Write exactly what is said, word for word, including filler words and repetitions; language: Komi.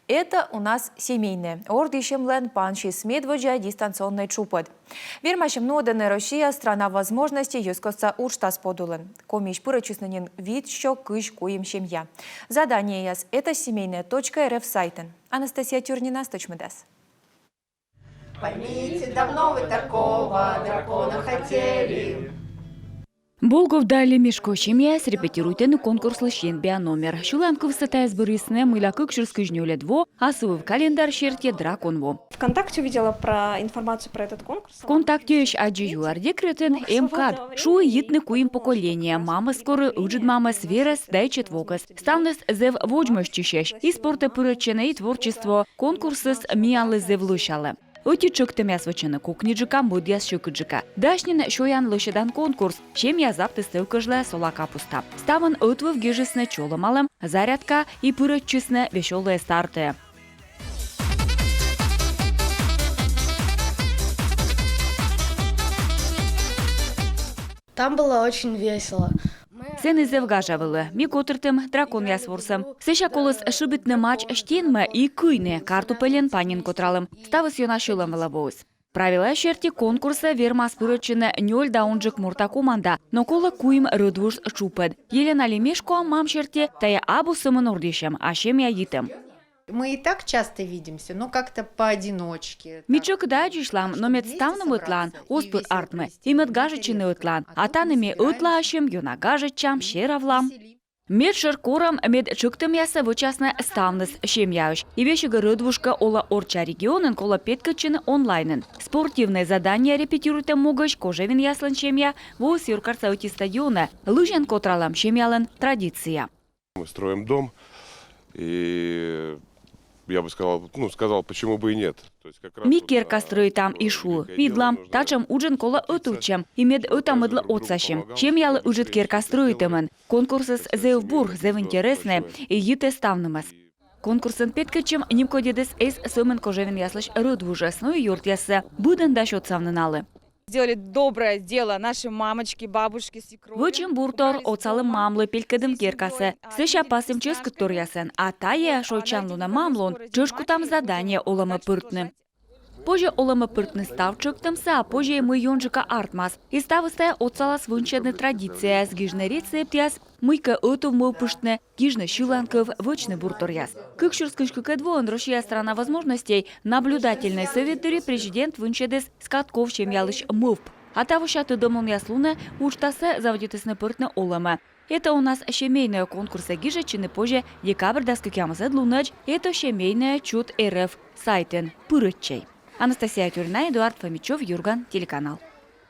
Это у нас семейное. Ордйысьӧмлӧн пансис медводдза дистанционнӧй тшупӧд. Вермасьӧм нуӧдны «Россия — страна возможностей» йӧзкостса уджтас подулын. Комиысь пырӧдчисны нин витсё кызь куим семья. Заданиеяс «Это семейное точка рф» сайтын. Анастасия Тюрнина стӧчмӧдас. Поймите, давно вы такого дракона хотели. Болгов да Лемешко семьяяс репетируйтӧны конкурслысь енбиа номер. Сьыланкывсӧ тайӧс бӧрйисны, мыйла кык сюрс кызь нёльӧд во, асыввыв календарь серти, дракон во. ВКонтакте увидела про информацию про этот конкурс. ВКонтактеысь аддзи юӧр: декретын эм кад. Шуи йитны куим поколение: мамӧс корӧ, ыджыд мамӧс, верӧс да ичӧт вокӧс. Ставныс зэв водзмӧстчысьӧсь. И спортӧ пырӧдчӧны, и творчество. Конкурсыс миянлы зэв лӧсялӧ. Ӧти тшӧктӧмъяс вӧчӧны кокниджыка, мӧдъяс сьӧкыдджыка. Дась нин сёян-лӧсьӧдан конкурс. Семья заптіс тӧв кежлӧ сола капуста. Ставӧн ӧтвыв гижисны чолӧмалӧм, зарядка и пырӧдчисны весёлӧй стартӧ. Там было очень весело. Сэні зэв гажа вӧлі. Ми котыртім драконъяс ворсӧм. Сэсся коліс шыбитны мач стенмӧ и кыйны, картупельӧн паньӧн котралім. Ставыс ёна сьӧлӧм вылӧ воис. Правилӧяс серти конкурсӧ вермас пырӧдчыны нёль да унджык морта команда, но колӧ куим рӧдвуж тшупӧд. Елена Лемешкоа мам серти, тайӧ абу сӧмын ордйысьӧм, а семья йитӧм. Мы и так часто видимся, но как-то поодиночке. Ми тшӧкыда аддзысьлам, но мед ставным ӧтлаын оз пыр артмы. И мед гажӧдчыны ӧтлаын. А тані ми ӧтлаасьӧм, ёна гажӧдчам, серавлам. Медшӧр корӧм, мед тшӧктӧмъяссӧ вӧчасны ставныс семьяысь. И весиг рӧдвуж кӧ олӧ орчча регионын, колӧ петкӧдчыны онлайнын. Спортивнӧй задание репетируйтӧм могысь Кожевинъяслӧн семья воис юркарса ӧти стадионӧ. Лызьӧн котралӧм — семьялӧн традиция. Мы строим дом, и я бы сказал, ну, сказал, почему бы и нет. То есть как раз... Ми вот, керка а, стрӧитам и шуи, видлам, татшӧм уджын колӧ ӧтувтчӧм, и мед ӧта-мӧдлы отсасьӧм. Семьялы ыджыд керка стрӧитӧмын. Конкурсыс зэв бур, зэв интереснӧй, и йитӧ ставнымӧс. Конкурсын петкӧдчӧм нимкодьӧдіс эз сӧмын Кожевинъяслысь рӧдвужӧс, но и ёртъяссӧ. Быдӧн дась отсавны налы. Сделали доброе дело наши мамочки, бабушки, свекрови. Вӧчим буртор, отсалім мамлы, пелькӧдім керкасӧ. Сэсся пасйим чӧскыдторъясӧн. А тайӧ шойччан лунӧ мамлун. Тшӧтш кутам задание олӧмӧ пӧртны. Позьӧ олӧмӧ пӧртны став тшӧктӧмсӧ, а позьӧ и мый ёнджыка артмас. И ставыс тайӧ отсалас вынсьӧдны традицияяс, гижны рецептъяс, мыйкӧ ӧтув мӧвпыштны, гижны сьыланкыв, вӧчны бурторъяс. Кык сюрс кызь кыкӧд воын «Россия — страна возможностей» наблюдательнӧй сӧвет дырйи президент вынсьӧдіс Скатков семьялысь мӧвп. А тавося тӧдӧмлунъяс лунӧ уджтасӧ заводитісны пӧртны олӧмӧ. «Это у нас семейное» конкурсӧ гижӧдчыны позьӧ декабрь дас кӧкъямысӧд лунӧдз «Это семейное» чут рф сайтын. Пырӧдчӧй. Анастасия Тюрина, Эдуард Фомичев, «Юрган» телеканал.